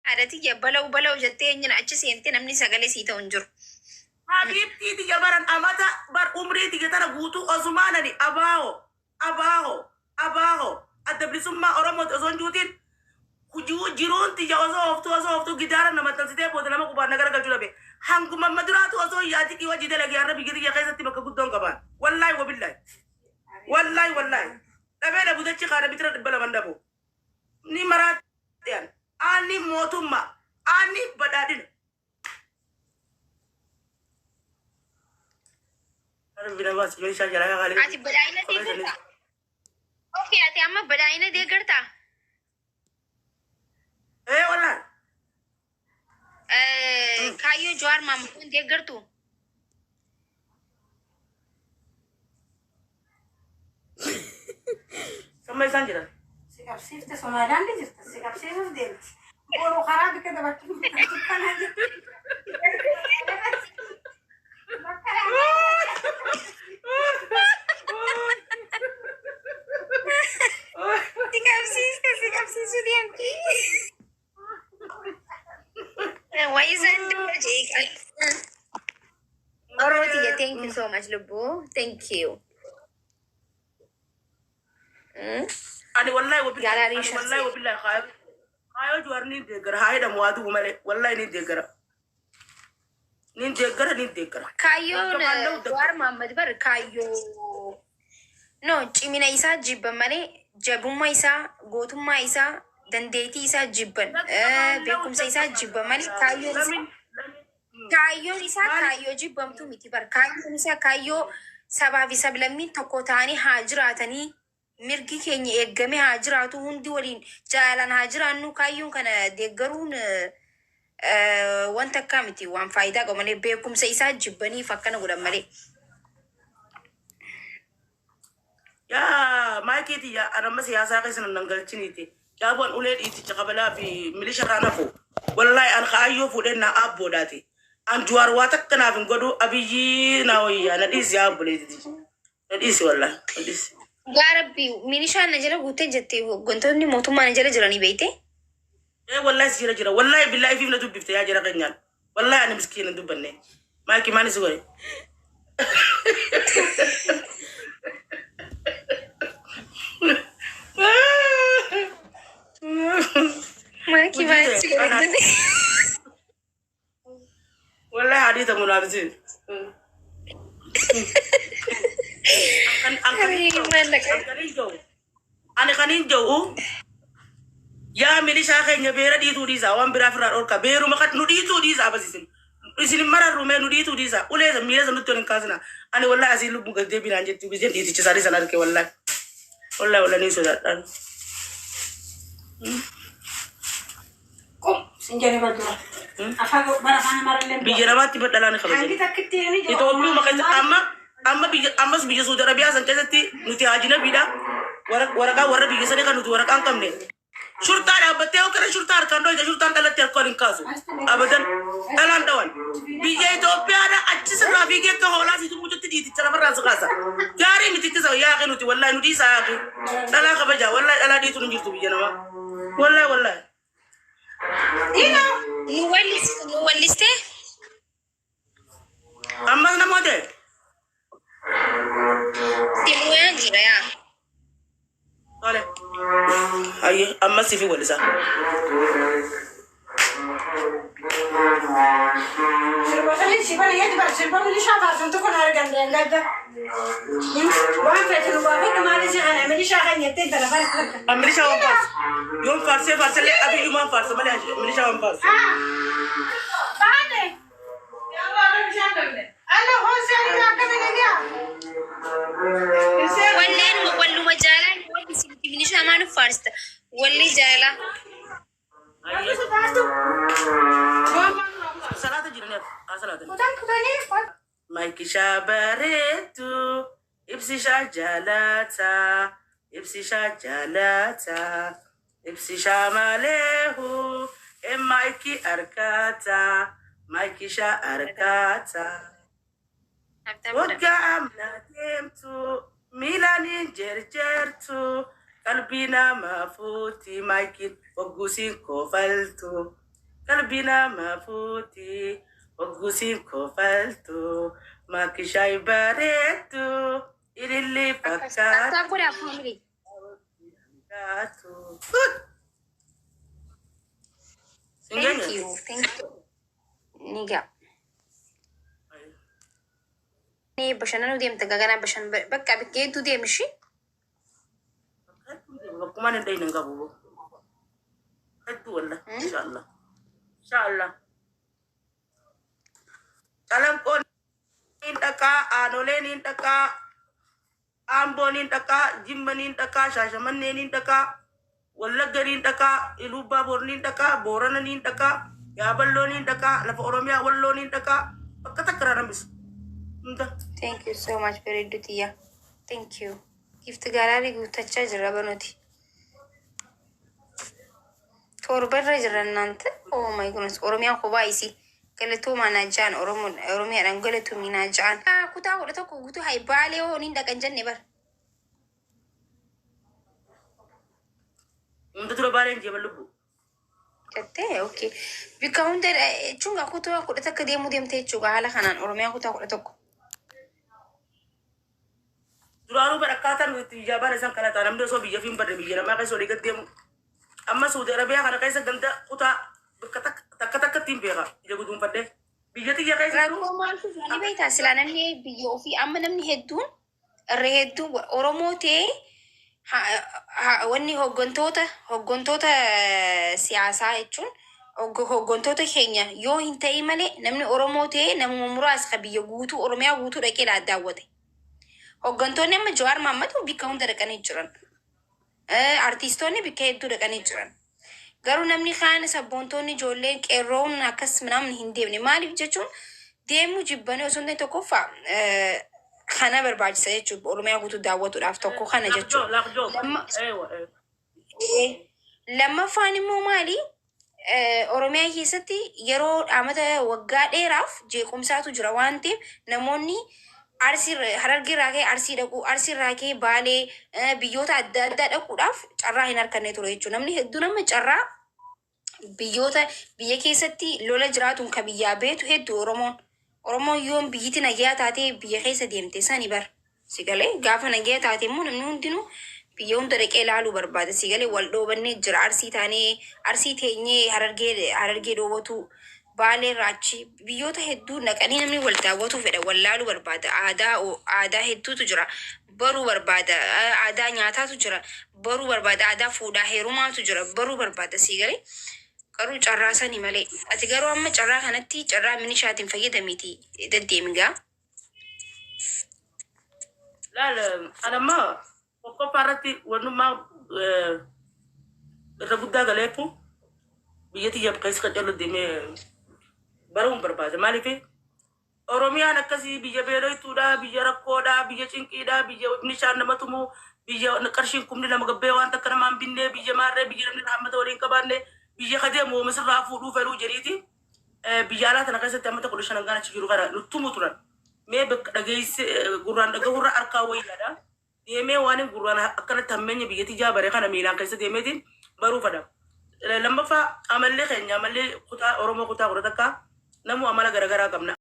Haadha tiyya balaw balaw jettee eenyuna achi seentee namni sagalee sii ta'u hin jiru. Habiibtii tiyya baran amata bar umrii tiyya tana guutuu osumaan ani abaao abaao abaao Adda Bilisummaa Oromooti osoo hin juutiin hujuu jiruun tiyya osoo ooftuu osoo ooftuu gidaara na maxxansitee booda nama qubaan na garagalchuu dhabe. Hanguma amma duraatu osoo yaadiqii hojii dalagee har'a biyya tiyya keessatti bakka guddoon qabaan. Wallaahi wabillaahi. Wallaahi wallaahi. Dhabee dhabu dachii kaana bitira 200 dhabu. Ni maraadhe an. Aanni mootummaa. Aanni badhaadhina. Rabbi namaa si meeshaa jalaa haalee. Ati badhaadhina deeggartaa? Okay, ati amma badhaadhina deeggartaa? Ee wallaahi. Kaayyoo Jawaar Maammadoon deeggartu? Samma isaan jiran. Si qabsiifte Somaaliyaandi jirta. Si qabsiisuuf deemti. Boru karaa bika dabartu kanaa jirti. Si qabsiiste, si qabsiisuu deemti. Wayii isaan dura jeeqan. Oromoo tiyya thank you so much lubbuu thank you. Ani wallahi wabillahi Gaalaarii ani wallahi shaksii. wabillahi kaayoo kaayoo Jawaar ni deeggara haa hidhamu haa du'u malee wallahi ni deeggara ni deeggara ni deeggara. Kaayyoon Wagga maalla'u Jawaar deeggara. Mohaammed bar kaayyoo no cimina isaa jibban malee jabummaa isaa gootummaa isaa dandeettii isaa jibban Wagga maalla'u beekumsa isaa deeggara. jibban malee kaayyoon isaa Lamin lamin kaayyoon isaa maali kaayyoo jibbamtu miti bar kaayyoon isaa kaayyoo sabaa fi sablammiin tokko ta'anii haa jiraatanii mirgi keenya eeggame haa jiraatu hundi waliin jaalalaan haa jiraannu kaayyoon kana deeggaruun wanta akkaa miti waan faayidaa qabu malee beekumsa isaa jibbaniif akkana godhan malee. Yaa maayikii tiyya an amma siyaasaa keessa nan galchiniiti. Jaaboon ulee dhiiticha kabalaa fi milisha irraa nafu. Wallahi an kaayyoo fuudheen naa aabboodhaati. An Juwaar waa takka naaf hin godhu Abiyyii naa wayyaa na dhiisi yaa obboleetti tiyya. Na dhiisi wallahi na dhiisi. Yaa Rabbi milishaan na jala guuttee jette hooggantoonni mootummaa na jala jiranii beeyte. Ee wallahi si jira jira wallahi billahi ifiif na dubbifte yaa jara keenyaan. Wallahi ani miskiina hin dubbanne. Maayikii maal si godhe? Maakii Hojii maal ta'e si godhe anaa jette. Wallahi hadiisa munaafisiin. An an kan hin jiru an kan hin jiru ani kan hin jiru yaa milishaa keenya beera dhiituu dhiisaa waan biraa firraa dhorka beeruma kan nu dhiituu dhiisaa bas isin isin hin mararru mee nu dhiituu dhiisaa ulee san miila san nutti ol hin kaasina ani wallahi asii lubbu gad deebinaan jettu giseen dhiiticha isaanii san arge wallahi wallahi wallahi ni sodaadhaan. Qum sin jedhe bar dura. Afaan bara afaan Amaarallee hin Biyya beeku. namaatti bar dhalaa ni Hangi kabajani. takkitti ni jiru. Itoophiyuma keessa amma amma biyya ammas biyya Saudi Arabiyaa san keessatti nuti ajnabiidha. Waraqaa warra biyya sanii kan nuti waraqaa hin qabne. Shurtaa dhaabbattee yoo kana shurtaa harkaan dhoyte shurtaan dhalatti harkaan hin kaasu. Abadan dhalaan dhawan. Biyya Itoophiyaadha achi sirraa fiigee akka hoolaa si tumuutti dhiiticha lafarraa si kaasa. Gaarii miti ittisa yaaqi nuti wallahi nu dhiisaa yaaqi. Dhalaa kabajaa wallahi dhalaa dhiituun hin jirtu biyya namaa. Wallahi wallahi. Nu wallis nu wallistee Ammas namoota si mooyaan jira yaa. Tole. Hayye ammas sifi wallisaa. Sirba sanii si bana yedi bar sirba milishaa faarsan tokko na argan dangadda. Waan feete nu gaafadhu maali si kana milishaa kan jettee intala bara harka. An milishaa waan faarsu. Yoon faarsee faarsellee abiyyumaan faarsa malee milishaa waan faarsu. Baate. Alla hoosee akkami nagaa. Walleen walluma jaalaa nu wallisi miti milishaa maa nuuf faarsita. Wallee jaalaa. Hayye. Salaata jiranii haa salaatanii. Kutan kutanii. Maayikishaa bareeddu ibsishaa jaalataa ibsishaa jaalataa ibsishaa maleehu e maayikii argata maayikishaa argata. Habtaa godha. Waggaa amna deemtu miilaan hin jerjertu qalbii nama fuuti maayikiin hogguusiin kofaltu. Qalbii nama fuuti hoggusiin kofaltu maakishaay bareeddu ililli Akkas fakkaatu. tap godhaa family. Sin Thank geenye? you. Thank you. Ni ga'a. Ni bashannanuu deemta gaganaa bashan bakka bikkeetu deemi ishii. Bakkumaan hin dhayne hin qabu. Hedduu wallah. Inshaallah. Inshaallah. Calanqoon niin dhaqaa, aanolee niin dhaqaa, Amboo niin dhaqaa, Jimma niin dhaqaa, Shaashamannee niin dhaqaa, Wallagga niin dhaqaa, Iluubbaa Boor niin dhaqaa, Boorana niin dhaqaa, Yaaballoo niin dhaqaa, lafa Oromiyaa Walloo niin dhaqaa, bakka takka irraa hambisu. Hunda. Thank you so much bareeddu tiyya. Thank you. Gift gallery guuttachaa jirra banuti. Torbarra jirra naanta. Oh my goodness. Oromiyaan kophaa isii. Galatoomaa naa ja'an Oromiyaadhaan galatoomii naa ja'an. Kutaa 11 guutuu hay baalee hoo niin dhaqan jenne bar. Hunda dura baaleen jeeban lubbu. Jettee okay. Bikka hunda jechuun gaa kutaa 11 deemuu deemte jechuudha haala kanaan Oromiyaa kutaa 11. Duraanuu bara akkaataa nuti itti biyyaa baane san kana ta'a namni osoo biyya fi hin barre biyya namaa keessa olii gad deemu. Amma Saudi Arabiyaa kana keessa ganda kutaa bakka takka takka takkatti hin beeka ija guduunfadhee. Biyya tiyya keessa jiru Rakkoo maaltu jira ni beektaa silaa namni biyya ofii amma namni hedduun irra hedduun Oromoo ta'ee wanni hoggantoota siyaasaa jechuun hoggantoota keenya yoo hin ta'in malee namni Oromoo ta'ee namuma muraasa ka biyya guutuu Oromiyaa guutuu dhaqee daawwate. Hoggantoonni amma Jawaar Mahaammad bikka hunda dhaqanii jiran. Artiistoonni bikka hedduu dhaqanii jiran. Garuu namni kaan sabboontoonni ijoolleen qeerroon akkas namni hin deemne. Maaliif jechuun deemuu jibbanii osoo hin ta'in tokkoffaa kana barbaachisa jechuudha. Oromiyaa guutuu daawwatuudhaaf tokko kana Laqjoo jechuudha. laqjoo. Eewa eewa. Lammaffaan immoo maali? Oromiyaa keessatti yeroo dhaamata waggaa dheeraaf jeequmsaatu jira waan ta'eef namoonni Arsii Harargee irraa ka'ee Arsii dhaquu, Arsii irraa ka'ee Baalee biyyoota adda addaa dhaquudhaaf carraa hin arganne ture jechuudha. Namni hedduun amma carraa biyyoota biyya keessatti lola jiraatuun ka biyyaa beetu hedduu Oromoon. Oromoon yoom biyyiti nagayaa taatee biyya keessa deemte sani bar. Si galee gaafa nagayaa taate immoo namni hundinuu biyya hunda dhaqee ilaaluu barbaada. Si galee wal dhoobannee jira. Arsii taanee Arsii teenyee Harargee dhoobatu Baalee raachi biyyoota hedduu naqanii namni wal daawwatuu fedha wal laaluu barbaada. Aadaa hedduutu jira baruu barbaada. Aadaa nyaataatu jira baruu barbaada. Aadaa fuudhaa heerumaatu jira baruu barbaada. Si galee garuu carraa sani malee. Ati garuu amma carraa kanatti carraa minishaatiin fayyadamiiti deddeemi gaa. Laal anamma tokkoffaa irratti wannummaa irra guddaa galeefu biyya tiyya keessa qaccallu deemee baruun barbaada. Maaliif Oromiyaan akkasii biyya beeloytuudha, biyya rakkoodha, biyya cinqiidha, biyya nishaan nama tumu, biyya qarshiin 2000 gabbee waan takka namaan binne, biyya maarree, biyya namni rahmata waliin qabaanne, biyya kadeemu hooma sirraa fuudhuu fedhuu jedhiiti. Biyya alaa tana keessatti ammata 15 gaan achi jiru kana nuttumu turan. Mee bakka dhageesse gurraan dhagahurra harkaa wayyaadha. Deemee waan hin gurraan akkanatti hammeenya biyyatti ijaa bare kana miilaan keessa deemeetiin baruu fedha. Lammaffaa amallee keenya amallee kutaa Oromoo kutaa 11 namuu amala garaagaraa qabna.